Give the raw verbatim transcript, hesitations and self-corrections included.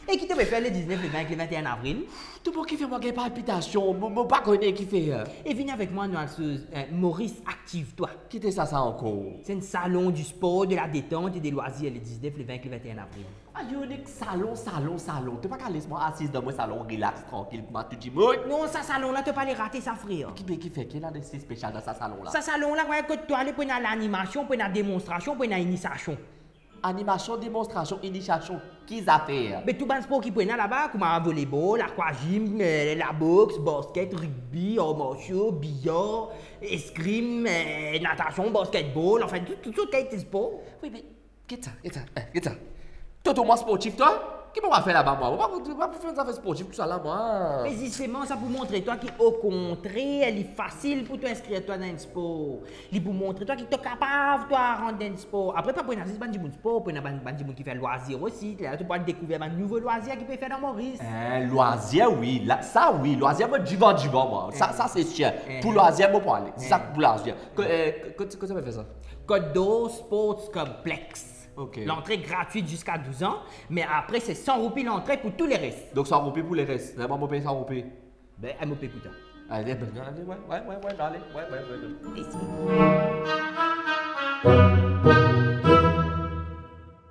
E ki to pe fer le diznef, le vin ek le vinteenn avril? To pa ki fer mwa gagn palpitasion, mo, mo pa kone ki fer. E vini avek mwa, nou al sou, eh, Maurice Active Toi. Ki te sa, sa ankor? Se enn salon di spor, de la detant e de lwazir, le diznef, le vin ek le vinteenn avril. Ayo, nek salon, salon, salon. To pa kapav les mwa asiz dan mo salon, relax, trankil, kouma tou dimoun? Non, sa salon la, to pa le rate sa, frer. Ki, be, ki fer, ki la de si spesial dan sa salon la? Sa salon la, kot to ale pou ena lanimasion, pou ena demonstrasion, pou ena inisiasion. Animasion, demonstrasion, inisiasion, ki zafer? Be, tou bann spor ki pou ena laba, kouma volebol, akwazim, eh, laboks, basket, rigbi, ar marsio, biyar, eskrim, eh, natasion, basketball, anfin, tou, tou sort kalite spor. Wi, me get sa, get sa, eh, get sa. To, to, mwa sportif, twa? Ki mo va fer laba, mwa? Mo pa, mo pa pou fer zafer sportif, tousala, mwa. Me zisteman, sa pou montre twa ki, okontrer, li fasil pou to inskrir twa dan enn spor. Li pou montre twa ki to kapav, twa, rant dan enn spor. Apre, pa pou ena zis bann dimoun spor, pou ena bann, bann dimoun ki fer lwazir osi. Lerla to pou al dekouver bann nouvo lwazir ki pe fer dan Moris. Eh, lwazir, wi. La, sa, wi. Lwazir, mo divan, divan, mwa. Sa, sa, se sir. Eh. Pou lwazir, mo pou ale. Se sa, eh, pou lwazir. Ko-, eh, ko-, kot, kot sa pe fer sa? Côte d'Or Sports Complex. Ok. Lantre gratwit ziska douz an, me apre, se san roupi lantre pou tou leres. Donk, san roupi pou leres. Mwa, mo pey san roupi. Be, mo pey pou twa. Ale, be, ale, wi, wi, wi, wi, ale, wi, wi, wi, wi. Mesi.